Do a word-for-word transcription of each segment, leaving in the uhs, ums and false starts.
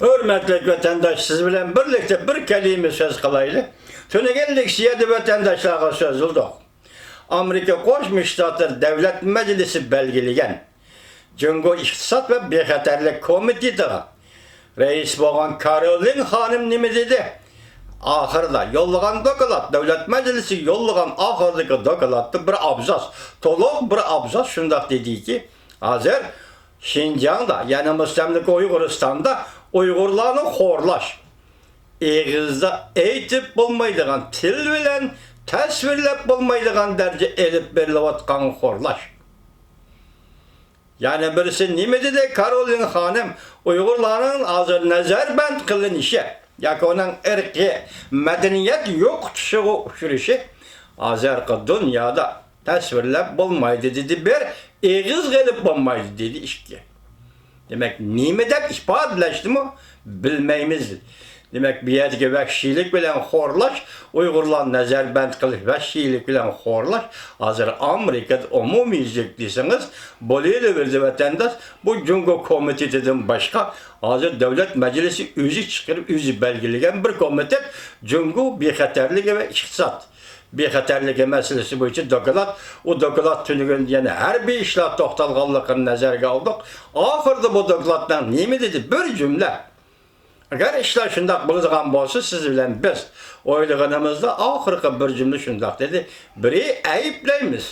ھۆرمەتلىك ۋەتەنداش، سىز بىلەن بىرلىكتە بىر كەلىمە سۆز قىلايلى. تۈنۈگۈن لېكسىيەدە ۋەتەنداشلارغا سۆزلىدۇق. ئامېرىكا قوشما شتاتلىرى دۆلەت مەجلىسى بەلگىلىگەن جۇڭگو ئىقتىساد ۋە بىخەتەرلىك كومىتېتىغا رەئىس بولغان كارولىن خانىم نېمە دېدى؟ ئاخىرىدا يوللىغان دوكلات، دۆلەت مەجلىسى يوللىغان ئاخىرىدىكى دوكلاتتا بىر ئابزاس، تولۇق بىر ئابزاس شۇنداق دېدىكى، ھازىر شىنجاڭدا، يەنى مۇستەملىكە ئۇيغۇرىستاندا ئۇيغۇرلارنى خورلاش، ئېغىزدا ئېيتىپ بولمايدىغان، تىل بىلەن تەسۋىرلەپ بولمايدىغان دەرىجە ئېلىپ بېرىلىۋاتقان خورلاش. يەنە بىرسى نېمە دېدى؟ كارولىن خانىم ئۇيغۇرلارنىڭ ھازىر نەزەربەند قىلىنىشى ياكى ئۇنىڭ ئىرقىي مەدەنىيەت يوقىتىشىغا ئۇچرىشى ھازىرقى دۇنيادا تەسۋىرلەپ بولمايدۇ دېدى بىر، ئېغىزغا ئېلىپ بولمايدۇ دېدى ئىككى. دېمەك، نېمە دەپ ئىپادىلەشنىمۇ بىلمەيمىز. دېمەك، بۇ يەردىكى ۋەھشىيلىك بىلەن خورلاش، ئۇيغۇرلارنى نەزەربەند قىلىش، ۋەھشىيلىك بىلەن خورلاش ھازىر ئامېرىكىدا ئومۇميۈزلۈك دېسىڭىز بولۇۋېرىدۇ، ۋەتەنداش. بۇ جۇڭگو كومىتېتىدىن باشقا ھازىر دۆلەت مەجلىسى ئۆزى چىقىرىپ، ئۆزى بەلگىلىگەن بىر كومىتېت، جۇڭگو بىخەتەرلىكى ۋە ئىقتىساد بىخەتەرلىكى مەسىلىسى بويىچە دوكلات. ئۇ دوكلات تۈنۈگۈن يەنە ھەربىي ئىشلار توختالغانلىقىنى نەزەرگە ئالدۇق. ئاخىرىدا بۇ دوكلاتنىڭ نېمە دېدى؟ بىر جۈملە. ئەگەر ئىشلار شۇنداق بولىدىغان بولسا، سىز بىلەن بىز ئويلىغىنىمىزدا ئاخىرقى بىر جۈملە شۇنداق دېدى. بىرى، ئەيىبلەيمىز.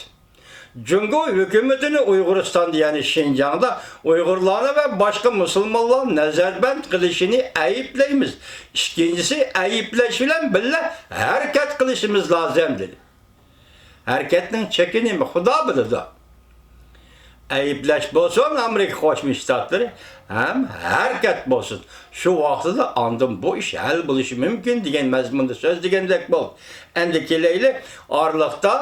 جۇڭگو ھۆكۈمىتىنى ئۇيغۇرىستاندا، يەنى شىنجاڭدا ئۇيغۇرلارنى ۋە باشقا مۇسۇلمانلارنى نەزەربەند قىلىشىنى ئەيىبلەيمىز. ئىككىنچىسى، ئەيىبلەش بىلەن بىللە ھەرىكەت قىلىشىمىز لازىم، دېدى. ھەرىكەتنىڭ چېكى نېمە؟ خۇدا بىلىدۇ. ئەيىبلەش بولسۇن ئامېرىكا قوشما شتاتلىرى، ھەم ھەرىكەت بولسۇن. شۇ ۋاقتىدا ئاندىن بۇ ئىش ھەل بولۇشى مۇمكىن دېگەن مەزمۇندا سۆزلىگەندەك بولدى. ئەمدى كېلەيلى، ئارىلىقتا،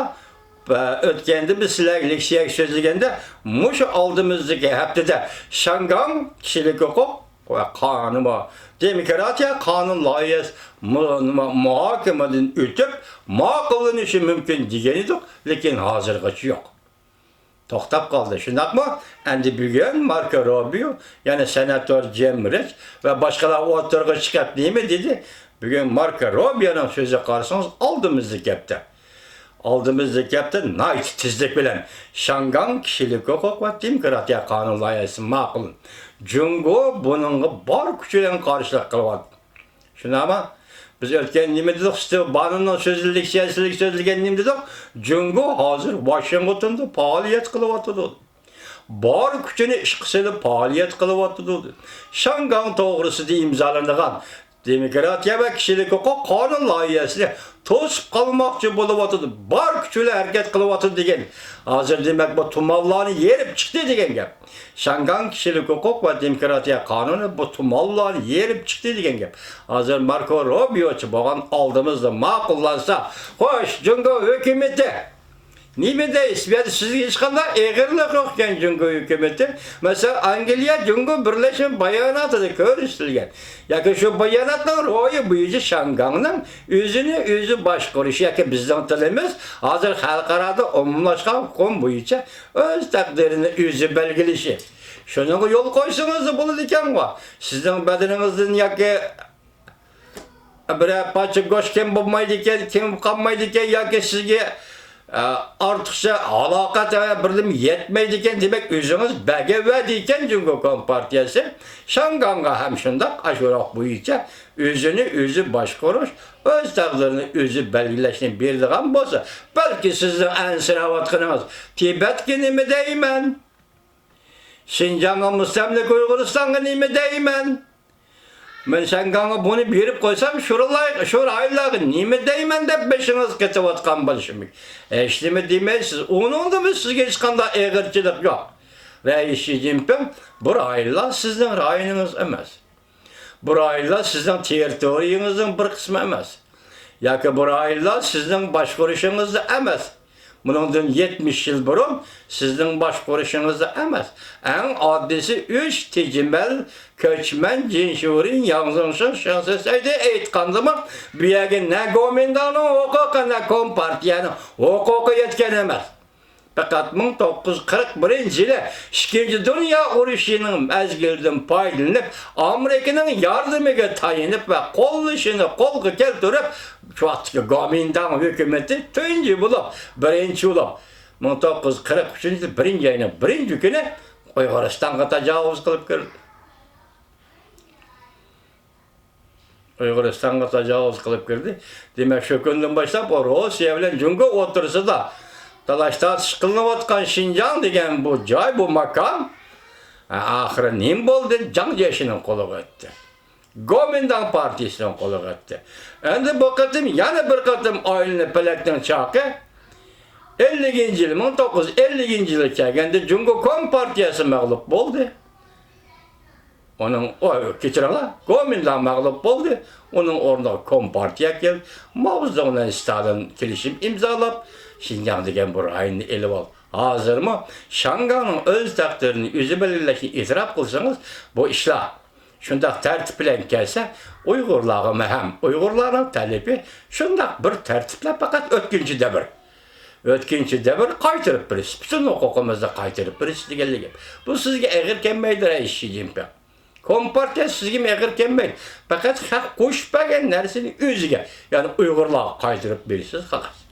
ئە، ئۆتكەندە بىز سىلەرگە لېكسىيەگە سۆزلىگەندە، مۇشۇ ئالدىمىزدىكى ھەپتىدە شياڭگاڭ كىشىلىك ھوقۇق ۋە قانۇن، دېموكراتىيە قانۇن لايىھەسى مۇ-، مۇ-، مۇھاكىمىدىن ئۆتۈپ، ماقۇللىنىشى مۇمكىن دېگەن ئىدۇق، لېكىن ھازىرغىچە يوق. توختاپ قالدى، شۇنداقمۇ؟ ئەمدى بۈگۈن ماركو روبىيو، يەنى سېناتور جىم رىچ ۋە باشقىلار ئوتتۇرىغا چىقىپ نېمە دېدى؟ بۈگۈن ماركو روبىيونىڭ سۆزىگە قارىسىڭىز، ئالدىمىزدا گەپتە. ئالدىمىزدا گەپتە ناھايىتى تېزلىك بىلەن شياڭگاڭ كىشىلىك ھوقۇق ۋە دېموكراتىيە قانۇن لايىھەسى ماقۇل. جۇڭگو بۇنىڭغا بار كۈچى بىلەن قارشىلىق قىلىۋاتىدۇ. شۇنداقمۇ؟ بىز ئۆتكەن نېمە دېدۇق؟ ستىۋ باننوننىڭ سۆزى، لېكسىيەسىدە سۆزلىگەن نېمە دېدۇق؟ جۇڭگو ھازىر ۋاشىنگتوندا پائالىيەت قىلىۋاتىدۇ. بار كۈچىنى ئىشقا سېلىپ پائالىيەت قىلىۋاتىدۇ. شياڭگاڭ توغرىسىدا ئىمزالىنىدىغان دېموكراتىيە ۋە كىشىلىك ھوقۇق قانۇن لايىھەسىنى توسۇپ قالماقچى بولۇۋاتىدۇ. بار كۈچى بىلەن ھەرىكەت قىلىۋاتىدۇ دېگەن. ھازىر دېمەك بۇ تۇمانلارنى يېرىپ چىقتى دېگەن گەپ. شياڭگاڭ كىشىلىك ھوقۇق ۋە دېموكراتىيە قانۇنى بۇ تۇمانلارنى يېرىپ چىقتى دېگەن گەپ. ھازىر ماركو روبىيوچە بولغان ئالدىمىزدا ماقۇللانسا، خوش، جۇڭگو ھۆكۈمىتى نېمە دەيسىز؟ بۇ يەردە سىزگە ھېچقانداق ئېغىرلىق يوق ئىكەن جۇڭگو ھۆكۈمىتى. مەسىلەن، ئانگلىيە جۇڭگو بىرلەشمە باياناتىدا كۆرسىتىلگەن. ياكى شۇ باياناتنىڭ روھى بويىچە شياڭگاڭنىڭ ئۆزىنى ئۆزى باشقۇرۇشى ياكى بىزنىڭ تىلىمىز ھازىر خەلقئارادا ئومۇملاشقان ھوقۇق بويىچە ئۆز تەقدىرىنى ئۆزى بەلگىلىشى. شۇنىڭغا يول قويسىڭىزلا بولىدىكەنغۇ. سىزنىڭ بەدىنىڭىزدىن ياكى بىرەر پارچە گۆش كەم بولمايدىكەن، كېمىپ قالمايدىكەن ياكى سىزگە، ئە، ئارتۇقچە ھالاقەت ۋە بىر نېمە يەتمەيدىكەن، دېمەك، ئۆزىڭىز بەگەۋەدىكەن جۇڭگو كومپارتىيەسى. شياڭگاڭغا ھەم شۇنداق ئاشۇراق بويىچە ئۆزىنى ئۆزى باشقۇرۇش، ئۆز تەقدىرىنى ئۆزى بەلگىلەشنى بېرىدىغان بولسا، بەلكى سىزنىڭ ئەنسىرەۋاتقىنىڭىز، تىبەتكە نېمە دەيمەن؟ شىنجاڭغا، مۇستەملىكە ئۇيغۇرىستانغا نېمە دەيمەن؟ مەن شياڭگاڭغا بۇنى بېرىپ قويسام، شۇ راي-، شۇ رايونلارغا نېمە دەيمەن دەپ بېشىڭىز قېتىۋاتقان بولۇشى مۇمكىن. ھېچنېمە دېمەيسىز. ئۇنىڭدىمۇ سىزگە ھېچقانداق ئېغىرچىلىق يوق. رەئىس شى جىنپىڭ، بۇ رايونلار سىزنىڭ رايونىڭىز ئەمەس. بۇ رايونلار سىزنىڭ تېررىتورىيىڭىزنىڭ بىر قىسمى ئەمەس. ياكى بۇ رايونلار سىزنىڭ باشقۇرۇشىڭىزدا ئەمەس. بۇنىڭدىن يەتمىش يىل بۇرۇن سىزنىڭ باشقۇرۇشىڭىزدا ئەمەس. ئەڭ ئاددىيسى ئۈچ تېجىمەل، كۆچمەن، جىنشۇرىن، ياڭزېڭشىن، شېڭسېسەيدە ئېيتقاندىمۇ، بۇ يەرگە نە گومىنداڭنىڭ ھوقۇقى، نە كومپارتىيەنىڭ ھوقۇقى يەتكەن ئەمەس. پەقەت مىڭ توققۇز يۈز قىرىق بىرىنچى يىلى ئىككىنچى دۇنيا ئۇرۇشىنىڭ مەزگىلىدىن پايدىلىنىپ، ئامېرىكىنىڭ ياردىمىگە تايىنىپ ۋە قوللىشىنى قولغا كەلتۈرۈپ، شۇ ۋاقىتتىكى گومىنداڭ ھۆكۈمىتى تۇنجى بولۇپ، بىرىنچى بولۇپ، مىڭ توققۇز يۈز قىرىق ئۈچىنچى يىل بىرىنچى ئاينىڭ بىرىنچى كۈنى ئۇيغۇرىستانغا تاجاۋۇز قىلىپ كىردى. ئۇيغۇرىستانغا تاجاۋۇز قىلىپ كىردى. دېمەك، شۇ كۈندىن باشلاپ ئۇ روسىيە بىلەن جۇڭگو ئوتتۇرىسىدا تالاش تارتىش قىلىنىۋاتقان شىنجاڭ دېگەن بۇ جاي، بۇ ماكان، ئاخىرى نېمە بولدى؟ جاڭ جيېشىنىڭ قولىغا ئۆتتى. گومىنداڭ پارتىيىسىنىڭ قولىغا ئۆتتى. ئەمدى بۇ قېتىم يەنە بىر قېتىم ئايلىنىپ پەلەكنىڭ چاقى ئەللىكىنچى يىل، مىڭ توققۇز يۈز ئەللىكىنچى يىلغا كەلگەندە جۇڭگو كومپارتىيەسى مەغلۇپ بولدى. ئۇنىڭ، ئو، كەچۈرۈڭلار، گومىنداڭ مەغلۇپ بولدى. ئۇنىڭ ئورنىغا كومپارتىيە كەلدى. ماۋزېدۇڭ بىلەن ستالىن كېلىشىم ئىمزالاپ، شىنجاڭ دېگەن بۇ رايوننى ئېلىۋالدى. ھازىرمۇ شياڭگاڭنىڭ ئۆز تەقدىرىنى ئۆزى بەلگىلەشنى ئېتىراپ قىلسىڭىز، بۇ ئىشلار شۇنداق تەرتىپ بىلەن كەلسە، ئۇيغۇرلارغىمۇ ھەم ئۇيغۇرلارنىڭ تەلىپى شۇنداق بىر تەرتىپلەر، پەقەت ئۆتكۈنچى دەۋر. ئۆتكۈنچى دەۋر قايتۇرۇپ بېرىش، پۈتۈن ھوقۇقىمىزنى قايتۇرۇپ بېرىش دېگەنلىك گەپ. بۇ سىزگە ئېغىر كەلمەيدۇ، رەئىس شى جىنپىڭ. كومپارتىيە سىزگىمۇ ئېغىر كەلمەيدۇ. پەقەت خەق قوشۇپ بەرگەن نەرسىنى ئۆزىگە، يەنى ئۇيغۇرلارغا قايتۇرۇپ بېرىسىز، خالاس.